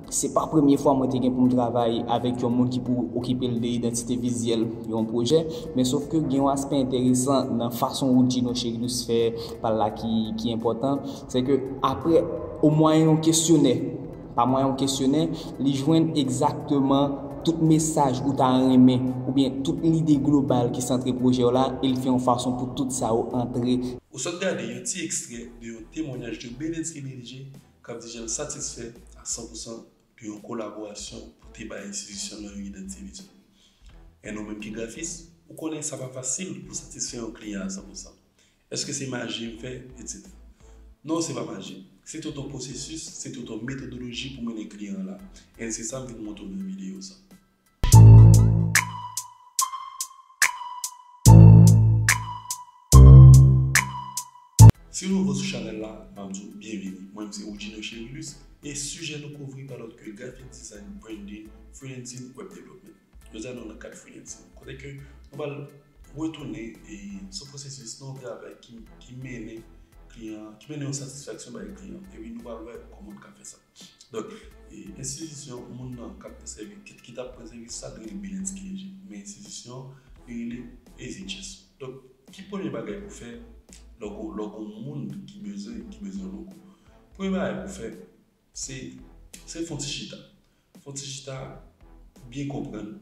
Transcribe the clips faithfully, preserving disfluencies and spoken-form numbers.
Se pa premye fwa mwen te gen pou m travay avèk yon moun ki pou okipe l de idantite vizyèl yon pwojè, men sof ke gen yon aspè enteresan nan fason Woodjino Cherilus fè pa l la ki, ki enpòtan, se ke apre, o mwayen yon kesyonè, pa mwayen yon kesyonè, li jwenn egzakteman tout mesaj ou ta renmen, oubyen tout lide global ki santre pwojè w la, e l fè yon fason pou tout sa yo antre. Ou sot gade yon ti ekstrè de yon temwanyaj de Benensky Benedje k ap di jan l satisfè a san pou san de yon kolaborasyon pou te bay enstitisyon nan yon idantite vizyèl. E nou menm ki grafis, ou konnen sa pa fasil pou satisfè yon kliyan a san pou san. Èske se maji m fè, etsetera? Non, se pa maji. Se tout yon pwosesis, se tout yon metodoloji pou mennen kliyan an la. E se sa m vin montre w nan videyo sa. Si w nouvo sou chanèl la, m ap di w byenvini. Mwen menm se Woodjino Cherilus e sijè nou kouvri pa lòt ke graphic design, branding, freelancing, web development. Jodi a nou nan kad freelancing, kote ke nou pral retounen e sou pwosesis nan yon travay ki, ki mennen kliyan, ki mennen yon satisfaksyon bay kliyan, epi nou pral wè kòman n ka fè sa. Donk, e, enstitisyon, moun nan k ap pran sèvis, ki, ki t ap pran sèvis sa, li rele Benensky Benedje. Men enstitisyon, li rele Easy Chest. Donk, ki premye bagay pou fè lè w, lè w gon moun ki bezwen, ki bezwen logo? Premye bagay pou fè, se, se fè yon ti chita. Fè yon ti chita, byen konprann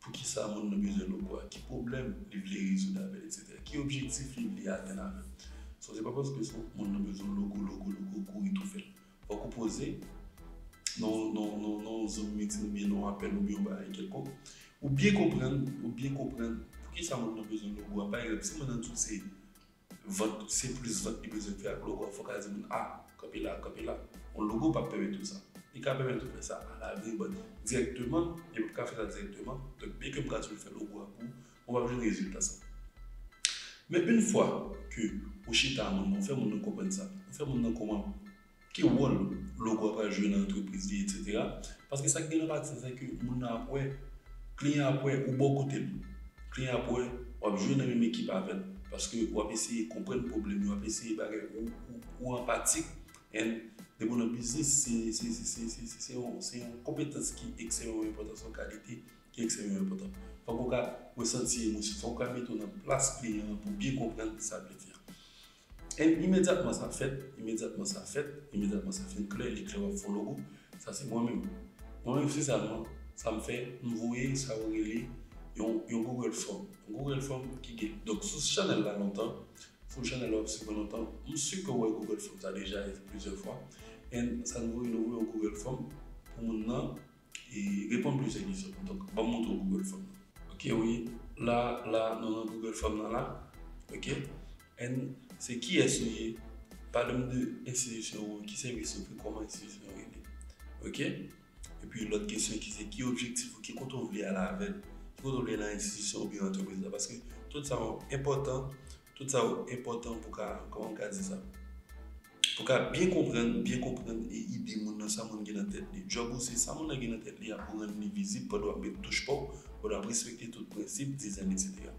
poukisa moun nan bezwen logo a, ki pwoblèm li vle rezoud avè l, etsetera. Ki objektif li vle atenn avè l. So, se pa paske se moun nan bezwen logo, logo, logo, kouri tou fè l. Fòk ou poze nan, nan, nan, nan yon Zoom meeting oubyen nan yon apèl oubyen yon bagay kèlkonk. Ou byen konprann, ou byen konprann poukisa moun nan bezwen logo a. Pa egzanp, si moun nan di w se vant, se plis vant li bezwen fè ak logo a, fòk a di moun, a, kanpe la, kanpe la. Yon logo p ap pèmèt ou sa. Li ka pèmèt ou fè sa a la vre, but dirèkteman, li p ap ka fè sa dirèkteman. Donk, byen ke m ka toujou fè logo a pou ou, ou p ap jwenn rezilta sa. Men yon fwa ke ou chita a moun nan, ou fè moun nan konprann sa, ou fè moun nan kòman, ki wòl logo a pral jwe nan antrepriz li, etsetera. Paske sa k gen nan pati sa, se ke moun nan ap wè, kliyan ap wè ou bò kote l. Kliyan ap wè w ap jwe nan menm ekip avè l. Paske w ap eseye konprann pwoblèm yo, w ap eseye bagay, ou, ou, ou anpatik. And depi w nan biznis, se, se, se, se, se, se, se yon, se yon konpetans ki ekstrèmeman enpòtan, se yon kalite ki ekstrèmeman enpòtan. Fòk ou ka resanti emosyon, fòk ou ka mete w nan plas kliyan an pou byen konprann sa l vle di a. And imedyatman sa fèt, imedyatman sa fèt, imedyatman sa fin klè, li klè w ap fè yon logo, sa se mwen menm. Mwen menm, se sèlman sa m fè, m voye sa yo rele yon, yon Google Form. Yon Google Form ki gen, donk, sou chanèl la lontan, sou chanèl la w ap swiv mwen lontan, m si ke w wè Google Form sa deja plizyè fwa. And sa n voye, nou voye yon Google Form pou moun nan e reponn plizyè kesyon. Donk, ban m montre w Google Form nan. Ok, wi. La, la, nou nan Google Form nan la. Ok. And se kiyès ou ye? Pale m de enstitisyon ou, ki sèvis ou ofri, kòman enstitisyon ou rele. Ok? Epi lòt kesyon ki se ki objektif ou, ki kote ou vle al avè l, ki kote ou vle nan enstitisyon oubyen antrepriz la. Paske tout sa yo enpòtan, tout sa yo enpòtan pou ka, kòman m ka di sa? Pou ka byen konprann, byen konprann e ide moun nan, sa moun gen nan tèt li. Djòb ou se sa moun nan gen nan tèt li a pou rann li vizib pandan w ap met touch pa w, pandan w ap respekte tout prensip, dizayn, etsetera.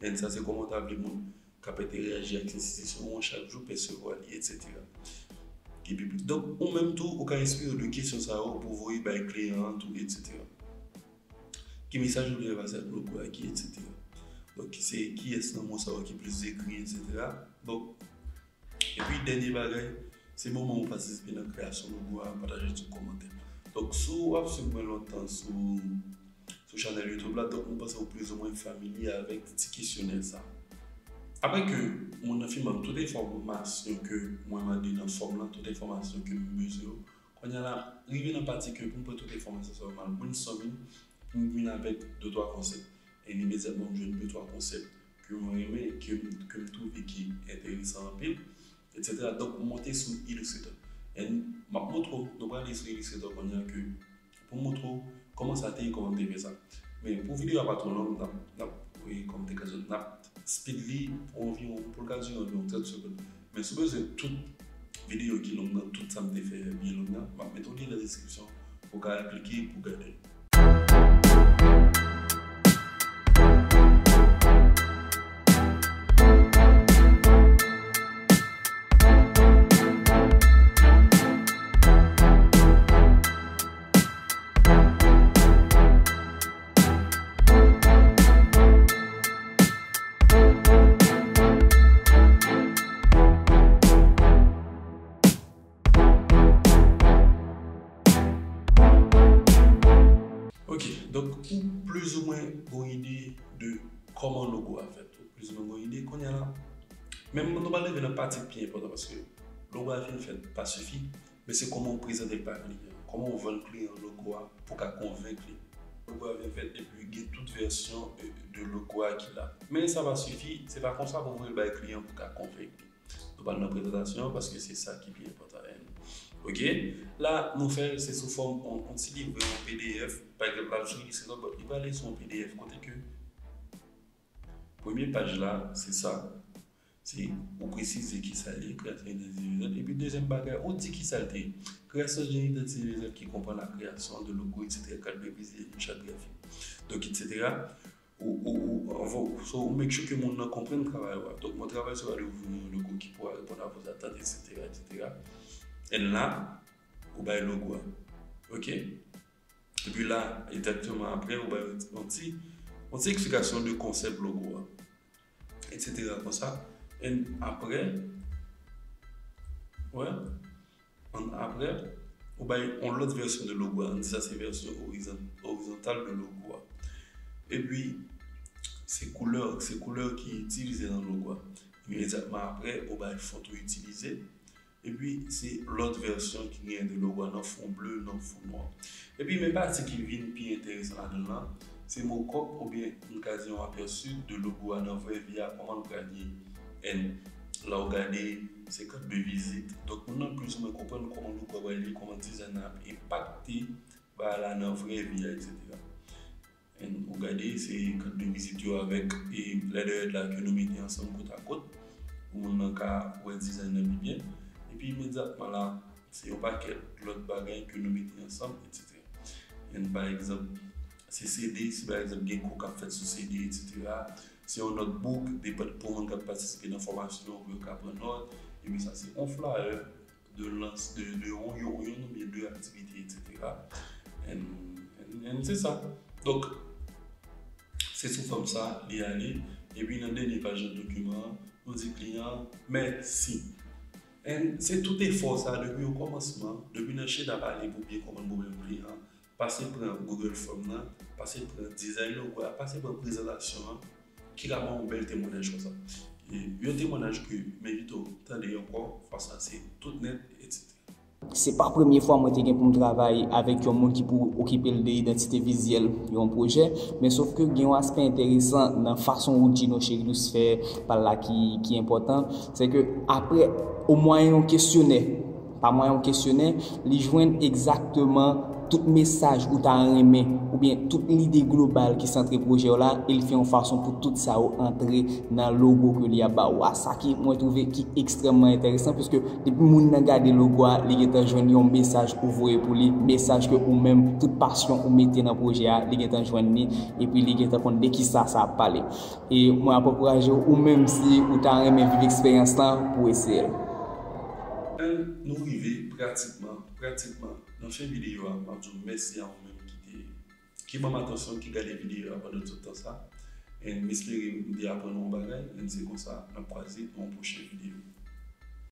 And sa se kòman w ta vle moun k ap entèyaji ak enstitisyon ou an chak jou pèsevwa li, etsetera. Ki piblik. Donk, ou menm tou, ou ka enspire w de kesyon sa yo pou voye bay kliyan an tou, etsetera. Ki mesaj ou vle fè pase ak logo a, ki etsetera. Donk, se kiyès nan mo sa yo ki plis dekri, etsetera. Donk, epi, dènye bagay, se moman ou patisipe nan kreyasyon logo a, pataje sou kòmantè. Donk, si w ap swiv mwen lontan sou, sou chanèl YouTube la, donk, mwen panse ou plizoumwen familye avèk ti kesyonè sa. Apre ke moun nan fin ban m tout enfòmasyon ke mwen mande nan fòm lan, tout enfòmasyon ke m bezwen yo, kounye a la, rive nan pati ke pou m pran tout enfòmasyon sa yo, m al brainstorming, pou m vin avèk de twa konsèp. E imedyatman, m jwenn de twa konsèp ke mwen renmen, ke m, ke m twouve ki enteresan anpil, etsetera. Donk, m monte sou Illustrator. And m ap montre w, nou prale sou Illustrator kounye a ke pou m montre w kòman sa te ye, kòman m te fè sa. Men pou videyo a pa twò long, n ap, n ap, wi, kòm te ka di, n ap speed li pou anviwon, pou l ka dire anviwon trant segonn. Men si w bezwen tout videyo ki long nan, tout sa m te fè byen long nan, m ap mete yon lyen nan deskripsyon pou w ka al klike pou w gade l. Ok, donk ou plizoumwen gen yon ide de kòman logo a fèt. Ou plizoumwen gen yon ide kounye a la. Men nou pral rive nan pati ki pi enpòtan paske logo a fin fèt pa sifi, men se kòman w prezante l ba kliyan an, kòman w vann kliyan an logo a pou w ka konvenk li. Logo a vin fèt epi gen tout vèsyon de logo a ki la. Men sa pa sifi, se pa konsa pou w voye l bay kliyan pou w ka konvenk li. Nou pral nan prezantasyon an paske se sa ki pi enpòtan. Ok? La, nou fè l se sou fòm yon ti livre, yon P D F. Pa egzanp, la, sou Illustrator, but li prale sou yon P D F kote ke premye paj la, se sa. Se ou presize ki sa l ye, kreyasyon idantite vizyèl. Epi dezyèm bagay, ou di ki sa l te ye. Kreyasyon de idantite vizyèl ki konprann la kreyasyon de logo, etsetera, kat de vizit, yon chat grafik. Donk, etsetera. Ou, ou, ou, anvan, so, ou make sure ke moun nan konprann travay ou a. Donk, mwen travay sou a de ouvri yon logo ki pou reponn a vos atann, etsetera, etsetera. And la, ou bay logo a. Ok? Epi la, egzakteman apre, ou bay yon ti, yon ti eksplikasyon de konsèp logo a, etsetera konsa. And apre, wè, and apre, ou bay yon lòt vèsyon de logo a. Ann di sa se vèsyon orizon-, orizontal de logo a. Epi, se koulè, se koulè ki itilize nan logo a. Imedyatman apre, ou bay font ou itilize. Epi, se lòt vèsyon ki genyen de logo a nan fon ble, nan fon nwa. Epi, men pati ki vin pi enteresan ladan l lan, se mockup oubyen nou ka di yon apèsi de logo a nan vrè vi a, kòman l pral ye. And la w gade, se kat de vizit. Donk, moun nan plizoumwen konprann kòman logo a pral ye, kòman dizay nan ap enpakte bagay la nan vrè vi a, etsetera. And ou gade, se kat de vizit yo avèk e letterhead la ke nou mete ansanm kot a kot, pou moun nan ka wè dizay nan pi byen. Epi imedyatman la, se yon pakèt lòt bagay ke nou mete ansanm, etsetera. And pa egzanp, se C D, si pa egzanp gen kou k ap fèt sou C D, etsetera. Se yon notebook, depann pou moun k ap patisipe nan fòmasyon, pou yo ka pran nòt. Epi sa se yon flyer de lans, de, de yon, yon, yon oubyen de aktivite, etsetera. And, and, and se sa. Donk, se sou fòm sa li ale. Epi nan dènye paj nan dokiman an, nou di kliyan an, mèsi. And se tout efò sa depi o kòmansman, depi nan chita pale pou byen konprann pwoblèm kliyan an, pase pran Google Form nan, pase pran dizay logo a, pase pran prezantasyon an, ki ka ba yon bèl temwayaj konsa. E yon temwayaj ke m envite w tande ankò, fwa sa se tout nèt, etsetera. Se pa premye fwa mwen te gen pou m travay avèk yon moun ki pou okipe l de idantite vizyèl yon pwojè, men sof ke gen yon aspè enteresan nan fason Rugino Cherilus fè pa l la ki, ki enpòtan, se ke apre, o mwayen yon kesyonè, pa mwayen yon kesyonè, li jwenn egzakteman tout mesaj ou ta renmen, oubyen tout lide global ki santre pwojè w la, e l fè yon fason pou tout sa yo antre nan logo ke li ap ba ou a. Sa ki mwen twouve ki ekstrèmman enteresan, piske depi moun nan gade logo a, li gentan jwenn yon mesaj ou voye pou li, mesaj ke ou menm, tout pasyon ou mete nan pwojè a, li gentan jwenn li, epi li gentan konn de kisa sa ap pale. E mwen ap ankouraje w, ou menm si ou ta renmen viv eksperyans lan, pou w eseye l. And nou rive pratikman, pratikman nan fen videyo a, m ap di w mèsi a ou menm ki te, ki ban m atansyon, ki gade videyo a pandan tout tan sa. And m espere m te aprann ou yon bagay, and se konsa n ap kwaze nan yon pwochen videyo.